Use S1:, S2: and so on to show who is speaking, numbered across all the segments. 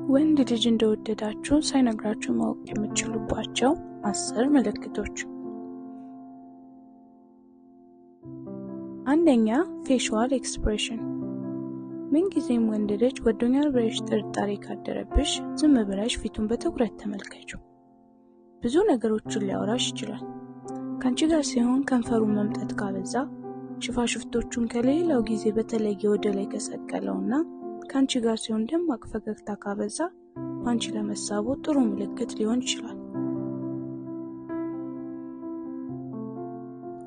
S1: ወንድ ልጅ እንደወደዳችሁ ሳይነግራችሁ ማወቅ የምትችሉባቸው 10 ምልክቶች። አንደኛ፣ facial expression። ምንጊዜም ወንድ ልጅ ወዶኛል ብለሽ ጥርጣሬ ካደረብሽ ዝም ብለሽ ፊቱን በትኩረት ተመልከቺው። ብዙ ነገሮችን ሊያወራሽ ይችላል። ከአንቺ ጋር ሲሆን ከንፈሩን መምጠት ካበዛ፣ ሽፋሽፍቶቹን ከሌላው ጊዜ በተለየ ወደ ላይ ከሰቀለውና ከአንቺ ጋር ሲሆን ደማቅ ፈገግታ ካበዛ አንቺ ለመሳቡ ጥሩ ምልክት ሊሆን ይችላል።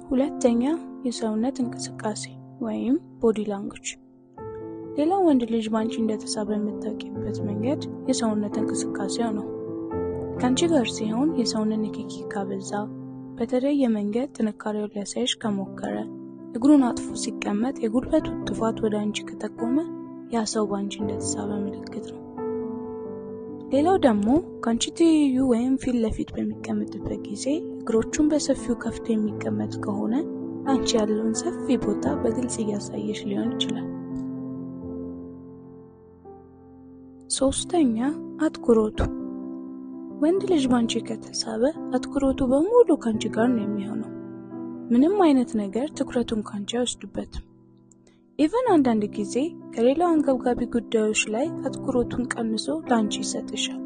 S1: ሁለተኛ፣ የሰውነት እንቅስቃሴ ወይም body language። ሌላው ወንድ ልጅ በአንቺ እንደተሳበ የምታውቂበት መንገድ የሰውነት እንቅስቃሴው ነው። ከአንቺ ጋር ሲሆን የሰውነት ንክኪ ካበዛ፣ በተለየ መንገድ ጥንካሬውን ሊያሳይሽ ከሞከረ፣ እግሩን አጥፎ ሲቀመጥ የጉልበቱ ጥፋት ወደ አንቺ ከጠቆመ ያ ሰው በአንቺ እንደተሳበ ምልክት ነው። ሌላው ደግሞ ከአንቺ ትይዩ ወይም ፊት ለፊት በሚቀመጥበት ጊዜ እግሮቹን በሰፊው ከፍቶ የሚቀመጥ ከሆነ አንቺ ያለውን ሰፊ ቦታ በግልጽ እያሳየሽ ሊሆን ይችላል። ሶስተኛ፣ አትኩሮቱ። ወንድ ልጅ ባንቺ ከተሳበ አትኩሮቱ በሙሉ ከአንቺ ጋር ነው የሚሆነው። ምንም አይነት ነገር ትኩረቱን ካንቺ አይወስድበትም። Even አንዳንድ ጊዜ ከሌላው አንገብጋቢ ጉዳዮች ላይ አትኩሮቱን ቀንሶ ለአንቺ ይሰጥሻል።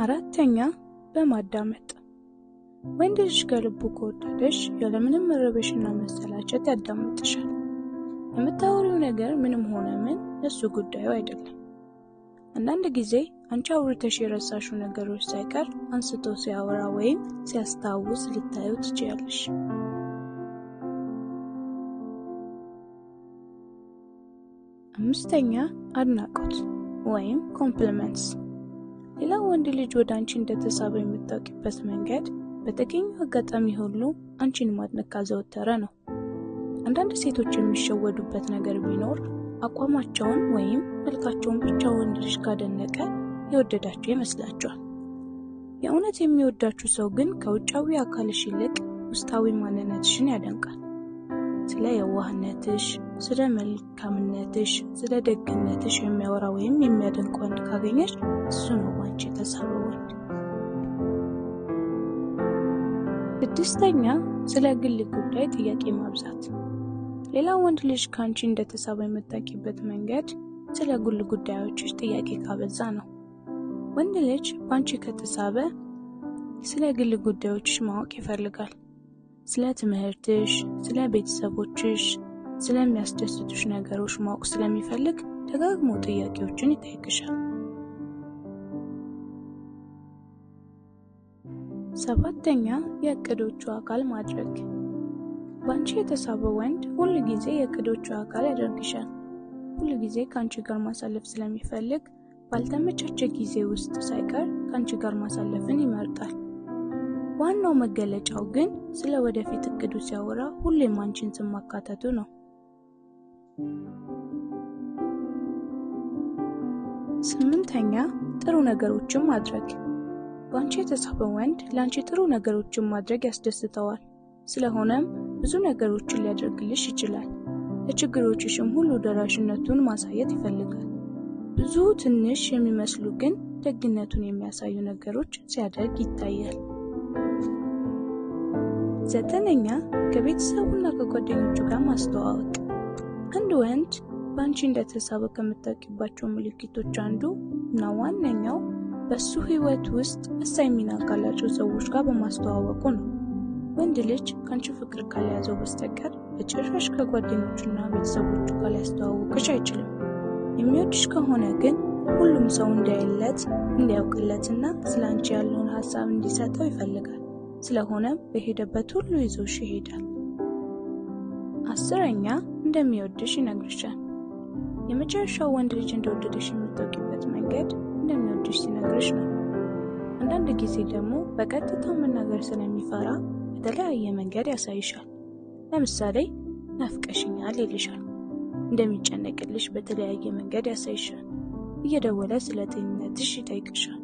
S1: አራተኛ፣ በማዳመጥ። ወንድ ልጅ ከልቡ ከወደደሽ ያለምንም መረበሽና መሰላቸት ያዳምጥሻል። የምታወሪው ነገር ምንም ሆነ ምን ለሱ ጉዳዩ አይደለም። አንዳንድ ጊዜ አንቺ አውርተሽ የረሳሽው ነገሮች ሳይቀር አንስቶ ሲያወራ ወይም ሲያስታውስ ልታዩ ትችያለሽ። አምስተኛ፣ አድናቆት ወይም compliments። ሌላው ወንድ ልጅ ወደ አንቺ እንደተሳበ የምታውቂበት መንገድ በተገኘው አጋጣሚ ሁሉ አንቺን ማድነቅ ካዘወተረ ነው። አንዳንድ ሴቶች የሚሸወዱበት ነገር ቢኖር አቋማቸውን ወይም መልካቸውን ብቻ ወንድ ልጅ ካደነቀ የወደዳቸው ይመስላቸዋል። የእውነት የሚወዳችሁ ሰው ግን ከውጫዊ አካልሽ ይልቅ ውስጣዊ ማንነትሽን ያደንቃል። ስለ የዋህነትሽ፣ ስለ መልካምነትሽ፣ ስለ ደግነትሽ የሚያወራ ወይም የሚያደንቅ ወንድ ካገኘሽ እሱ ነው ባንቺ የተሳበ ወንድ። ስድስተኛ፣ ስለ ግል ጉዳይ ጥያቄ ማብዛት። ሌላ ወንድ ልጅ ከአንቺ እንደተሳበ የምታውቂበት መንገድ ስለ ግል ጉዳዮችሽ ጥያቄ ካበዛ ነው። ወንድ ልጅ በአንቺ ከተሳበ ስለ ግል ጉዳዮችሽ ማወቅ ይፈልጋል። ስለ ትምህርትሽ፣ ስለ ቤተሰቦችሽ፣ ስለሚያስደስቱሽ ነገሮች ማወቅ ስለሚፈልግ ደጋግሞ ጥያቄዎችን ይጠይቅሻል። ሰባተኛ፣ የእቅዶቹ አካል ማድረግ። በአንቺ የተሳበ ወንድ ሁል ጊዜ የእቅዶቹ አካል ያደርግሻል። ሁል ጊዜ ከአንቺ ጋር ማሳለፍ ስለሚፈልግ ባልተመቻቸ ጊዜ ውስጥ ሳይቀር ከአንቺ ጋር ማሳለፍን ይመርጣል። ዋናው መገለጫው ግን ስለ ወደፊት እቅዱ ሲያወራ ሁሌም አንቺን ስም ማካተቱ ነው። ስምንተኛ፣ ጥሩ ነገሮችን ማድረግ። በአንቺ የተሳበ ወንድ ለአንቺ ጥሩ ነገሮችን ማድረግ ያስደስተዋል። ስለሆነም ብዙ ነገሮችን ሊያደርግልሽ ይችላል። ለችግሮችሽም ሁሉ ደራሽነቱን ማሳየት ይፈልጋል። ብዙ ትንሽ የሚመስሉ ግን ደግነቱን የሚያሳዩ ነገሮች ሲያደርግ ይታያል። ዘጠነኛ፣ ከቤተሰቡና ከጓደኞቹ ጋር ማስተዋወቅ። አንድ ወንድ በአንቺ እንደተሳበ ከምታውቂባቸው ምልክቶች አንዱ እና ዋነኛው በሱ ሕይወት ውስጥ ወሳኝ ሚና ካላቸው ሰዎች ጋር በማስተዋወቁ ነው። ወንድ ልጅ ከአንቺ ፍቅር ካልያዘው በስተቀር በጭራሽ ከጓደኞቹና ቤተሰቦቹ ጋር ሊያስተዋውቅሽ አይችልም። የሚወድሽ ከሆነ ግን ሁሉም ሰው እንዲያይለት፣ እንዲያውቅለትና ስለ አንቺ ያለውን ሀሳብ እንዲሰጠው ይፈልጋል። ስለሆነም በሄደበት ሁሉ ይዞሽ ይሄዳል። 10ኛ፣ እንደሚወድሽ ይነግርሻል። የመጨረሻው ወንድ ልጅ እንደወደደሽ የምታውቂበት መንገድ እንደሚወድሽ ሲነግርሽ ነው። አንዳንድ ጊዜ ደግሞ በቀጥታ መናገር ስለሚፈራ በተለያየ መንገድ ያሳይሻል። ለምሳሌ ናፍቀሽኛል ይልሻል። እንደሚጨነቅልሽ በተለያየ መንገድ ያሳይሻል። እየደወለ ስለ ጤንነትሽ ይጠይቅሻል።